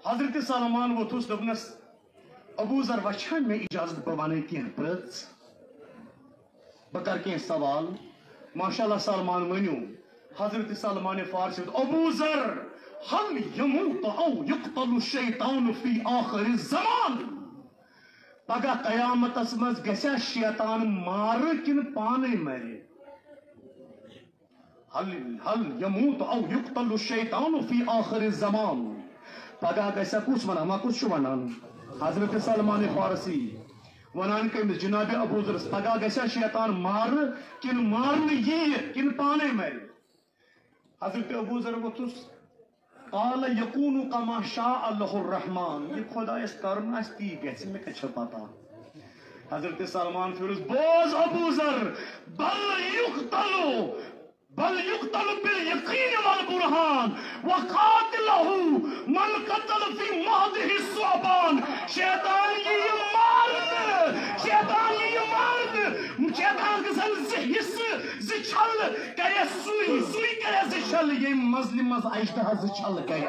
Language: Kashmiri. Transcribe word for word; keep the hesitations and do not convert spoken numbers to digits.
حضرت سلمان ووٚتھُس، دوٚپنَس، "ابو ذر، وۄنۍ چھا مےٚ اجازت بہٕ وَنہٕ کینٛہہ پرٛژھ؟ بہٕ کَرٕ کینٛہہ سوال؟" ماشاءاللہ سلمان، ؤنِو۔ حضرت سلمان فارسی ووٚتھ، "ابو ذر، هل يموت أو يقتل الشيطان في آخر الزمان؟" پگاہ قیامتس منٛز گژھیا شیطان مارٕ کِنہٕ پانے مرِ؟ هل هل يموت أو يقتل الشيطان في آخر الزمان؟ پگاہ گژھِ کُس ونان، وۄنۍ کُس چھُ ونان؟ حضرت سلمان فارسی ونان کٔمِس؟ جناب ابو ذرس۔ پگاہ گژھِ شیطان مارنہٕ کِنہٕ مارنہٕ یِیہِ کِنہٕ پانے مرِ؟ حضرت ابو ذر ووٚتھُس، قال يكون كما شاء له الرحمن، یہِ خۄدایس کرُن آسہِ تی گژھِ، مےٚ کتہِ چھےٚ پتہ؟ حضرت سلمان پھیوٗرُس، بوز ابو ذر، بل يقتل بل يقتل باليقين والبرهان، وقاتله من قتل في معده الثعبان۔ شیطان یِیہِ مارنہٕ، شیطان یِیہِ مارنہٕ، شیطان گژھن زٕ حصہٕ، زٕ چھل کرِ سُے، سُے کرِ زٕ چھل، ییٚمہِ منٛزلہِ منٛز اژدہا زٕ چھل کرِ۔